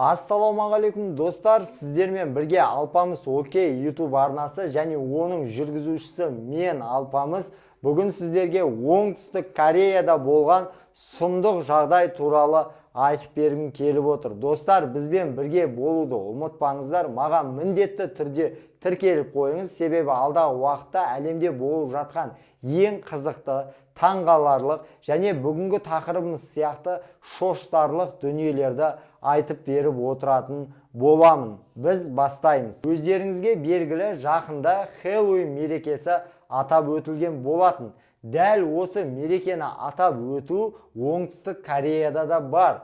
Ассалаумағалейкум, достар! Сіздермен бірге Алпамыс Окей YouTube арнасы және оның жүргізушісі мен, Алпамыс. Бүгін сіздерге Оңтүстік Кореяда болған сұмдық жағдай туралы айтып бергім келіп отыр. Достар, бізбен бірге болуды ұмытпаңыздар. Маған міндетті түрде тіркеліп қойыңыз, себебі алдағы уақытта әлемде болып жатқан ең қызықты, таңғаларлық және бүгінгі тақырыбымыз сияқты шошытарлық дүниелерді айтып беріп отыратын боламын. Біз бастаймыз. Өздеріңізге белгілі, жақында Хэллоуин мерекесі атап өтілген болатын. Дәл осы мерекені атап өту Оңтүстік Кореяда да бар.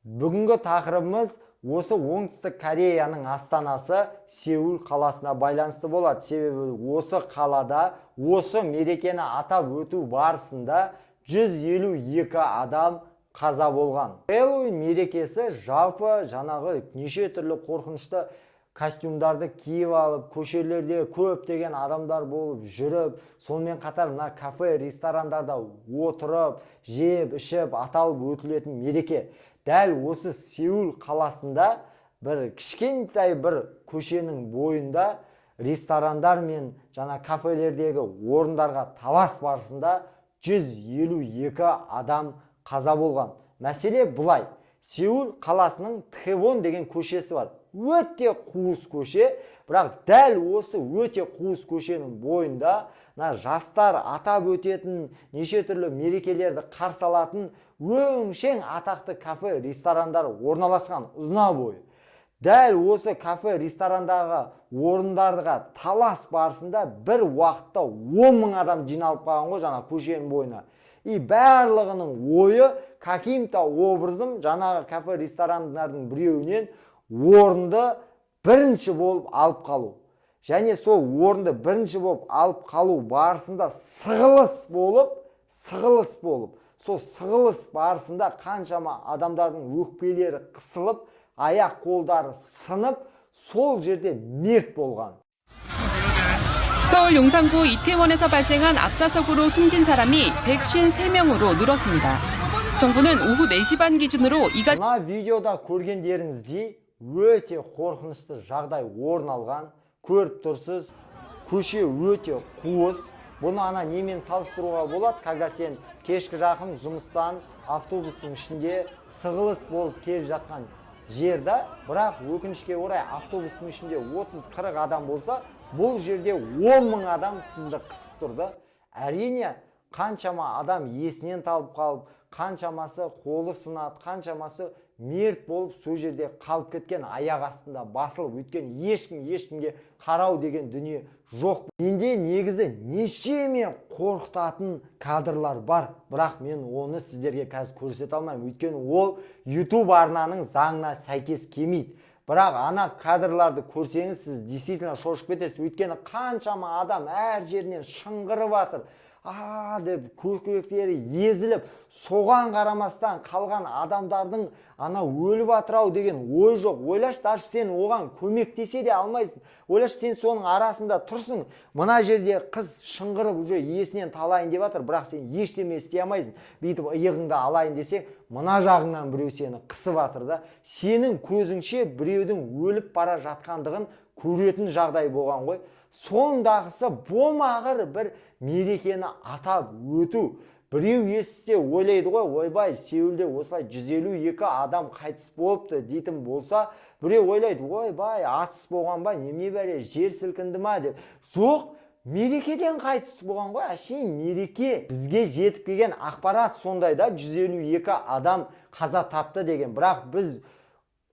Бүгінгі тақырыбымыз осы Оңтүстік Кореяның астанасы Сеул қаласына байланысты болады, себебі осы қалада осы мерекені атап өту барысында 152 адам қаза болған. Хэллоуин мерекесі жалпы жаңағы неше түрлі қорқынышты костюмдарды киіп алып, көшелерде көптеген адамдар болып жүріп, сонымен қатар мына кафе, ресторандарда отырып, жеп ішіп аталып өтілетін мереке. Дәл осы Сеул қаласында бір кішкентай бір көшенің бойында ресторандар мен жаңа кафелердегі орындарға талас барысында 152 адам қаза болған. Мәселе былай: Сеул қаласының Тхэвон деген көшесі бар, өте қуыс көше. Бірақ дәл осы өте қуыс көшенің бойында мына жастар атап өтетін, неше түрлі мерекелерді қарсы алатын өңшең атақты кафе, ресторандар орналасқан ұзына бойы. Дәл осы кафе, ресторандағы орындарға талас барысында бір уақытта 10 мың адам жиналып қалған ғой жаңа көшенің бойына. И барлығының ойы каким-то образом жаңағы кафе, ресторандардың біреуінен орынды бірінші болып алып қалу. Және сол орынды бірінші болып алып қалу барысында сығылыс болып, сол сығылыс барысында қаншама адамдардың өкпелері қысылып, аяқ қолдары сынып, сол жерде мерт болған. 서울 용산구 이태원에서 발생한 압사석으로 숨진 사람이 153명으로 늘었습니다. 정부는 오후 4시 반 기준으로 이같은 Мына видеода көргендеріңіздей, өте қорқынышты жағдай орын алған. Көріп тұрсыз, көше өте қуыс. Бұны ана немен салыстыруға болады? Когда сен кешкі жақын жұмыстан автобустың ішінде сығылыс болып келіп жатқан жерді. Бірақ өкінішке орай, автобустың ішінде 30-40 адам болса, бұл жерде 10 мың адам сізді қысып тұрды. Әрине, қаншама адам есінен талып қалып, қаншамасы қолы сынады, қаншамасы мерт болып сол жерде қалып кеткен, аяқ астында басылып. Өйткені ешкім ешкімге қарау деген дүние жоқ. Менде негізі нешеме қорқытатын кадрлар бар, бірақ мен оны сіздерге қазір көрсете алмаймын, өйткені ол YouTube арнаның заңына сәйкес келмейді. Бірақ ана кадрларды көрсеңіз, сіз действительно шошып кетесіз, өйткені қаншама адам әр жерінен шыңғырып жатыр, а деп көкіректері езіліп. Соған қарамастан қалған адамдардың ана өліп жатыр ау деген ой жоқ. Ойлашы, даже сен оған көмектесе де алмайсың. Ойлашы, сен соның арасында тұрсың, мына жерде қыз шыңғырып, уже есінен талайын деп жатыр, бірақ сен ештеме істей алмайсың. Бүйтіп иығыңды алайын десең, мына жағыңнан біреу сені қысып жатыр да, сенің көзіңше біреудің өліп бара жатқандығын көретін жағдай болған ғой. Сондағысы болмағыр бір мерекені атап өту. Біреу естісе, ойлайды ғой: «Ойбай, Сеулде осылай 152 адам қайтыс болыпты», – дейтін болса, біреу ойлайды: «Ойбай, атыс болған ба, немене бәле, жер сілкінді ма?» – деп. Жоқ, мерекеден қайтыс болған ғой, әшейін мереке. Бізге жетіп келген ақпарат сондай да, 152 адам қаза тапты деген. Бірақ біз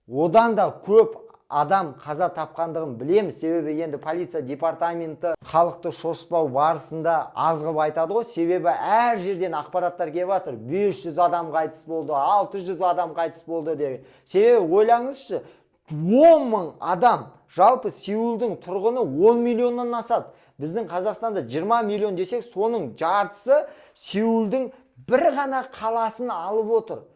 одан да көп адам қаза тапқандығын білеміз, себебі енді полиция департаменті халықты шошытпау барысында аз қылып айтады ғой. Себебі әр жерден ақпараттар келіп жатыр: 500 адам қайтыс болды, 600 адам қайтыс болды деген. Себебі ойлаңызшы, 10 мың адам, жалпы Сеулдің тұрғыны 10 миллионнан асады. Біздің Қазақстанда 20 миллион десек, соның жартысы Сеулдің бір ғана қаласын алып отыр.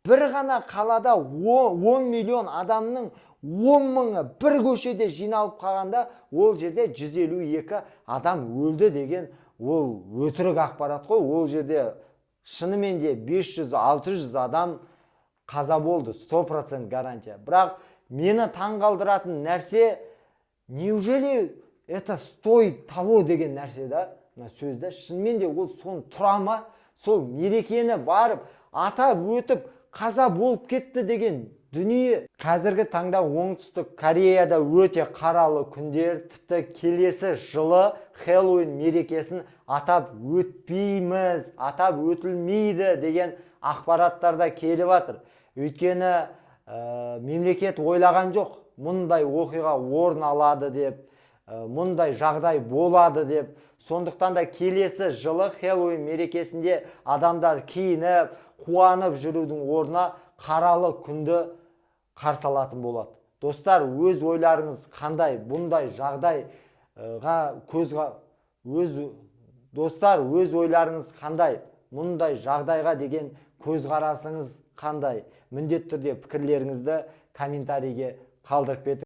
Бір ғана қалада 10 миллион адамның 10 мыңы бір көшеде жиналып қалғанда, ол жерде 152 адам өлді деген ол өтірік ақпарат қой. Ол жерде шынымен де 500-600 адам қаза болды, 100% гарантия. Бірақ Мені таңғалдыратын нәрсе, неужели это стоит того деген нәрсе да. Мына сөзді шынымен де ол соны тұра ма, сол мерекені барып атап өтіп, қаза болып кетті деген дүние. Қазіргі таңда Оңтүстік Кореяда өте қаралы күндер. Тіпті келесі жылы Хэллоуин мерекесін атап өтпейміз, атап өтілмейді деген ақпараттар да келіп жатыр. Өйткені мемлекет ойлаған жоқ мұндай оқиға орын алады деп, мұндай жағдай болады деп. Сондықтан да келесі жылы Хэллоуин мерекесінде адамдар киініп, қуанып жүрудің орнына қаралы күнді қарсы алатын болады. Достар, өз ойларыңыз қандай бұндай жағдайға көзға өз достар, өз ойларыңыз қандай, мұндай жағдайға деген көзқарасыңыз қандай? Міндетті түрде пікірлеріңізді комментарийге қалдырып кетіңіз.